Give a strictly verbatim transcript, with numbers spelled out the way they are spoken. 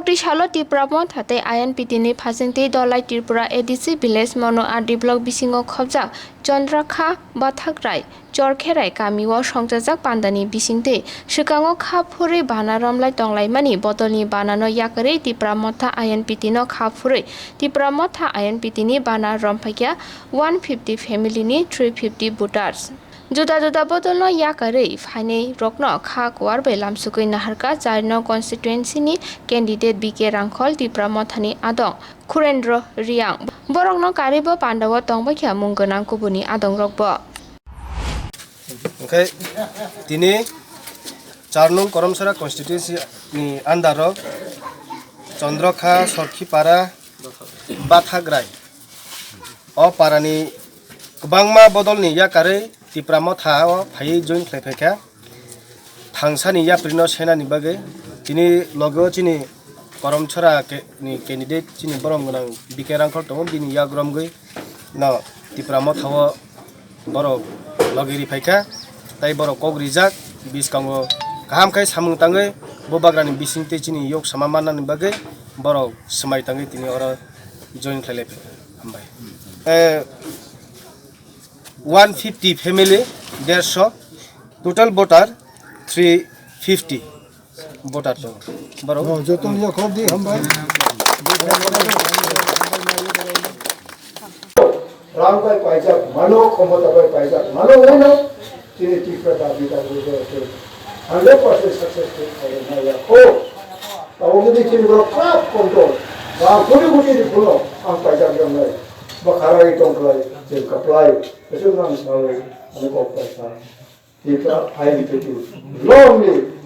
Twi salo Tipra Motha tei I N P T ni phasingtwi Dolai Tripura A D C village Mono R D block bisingo khobjak Chandrakha Bathakrai Chorkherai kamio songchajak pandani bisingtwi swkango kha phurwi bana romlai tonglaimani bodolni banano yakarwi Tipra Motha I N P T no kha phurwi Tipra Motha I N P T ni bana romphaikha one fifty family ni three fifty voters. Juda juda bodolno yakarwi phainai rokno kha kuar bai lamsugwi naharkha char nong constituency ni candidate B K Rangkhol, Tipra Mothani adong Khurendra Riang. Borokno karwibo pandao tongbaikha mung gwnang kubuni adongrokbo. Hwnkhe tini char nong Koromsora constituency ni under o Chandrakha, Sorkhipara, Bathagrai. O parani kwbangma bodolni yakarwi Tipra Motha o phaiwi join khlai phaikha. Thangsani yaprino senani bagwi tini loge o chini Koromsora ke-, ni candidate chini borom gwnang B K Rangkhol tongo, bini yak romgwi no Tipra Motha o borok logi ri phaikha, tei borok kok rijak, bwskango kaham khe samung tangwi bubagrani bisingtwi chini yok sama mannani bagwi borok swmai tangwi tini oro join khlai lai phaikha. Hambai. Eh, one fifty family, derso, total voter three fifty. Voter tongo. Borok. Oh, jotono yakhorok di, hambai. Rang bai paijak mano, khomota bai paijak mano, hwnwi no chini Tripura dabi dabi bai se hundred percent successful khaina yakho. Abo jodi chini borok khorap control, rang koti koti ni phuno ang paijak yangnai, ba kharai tongklai, chini kaplai, kesu nang sawi, ani kok paisa. Tipra I N P T long live.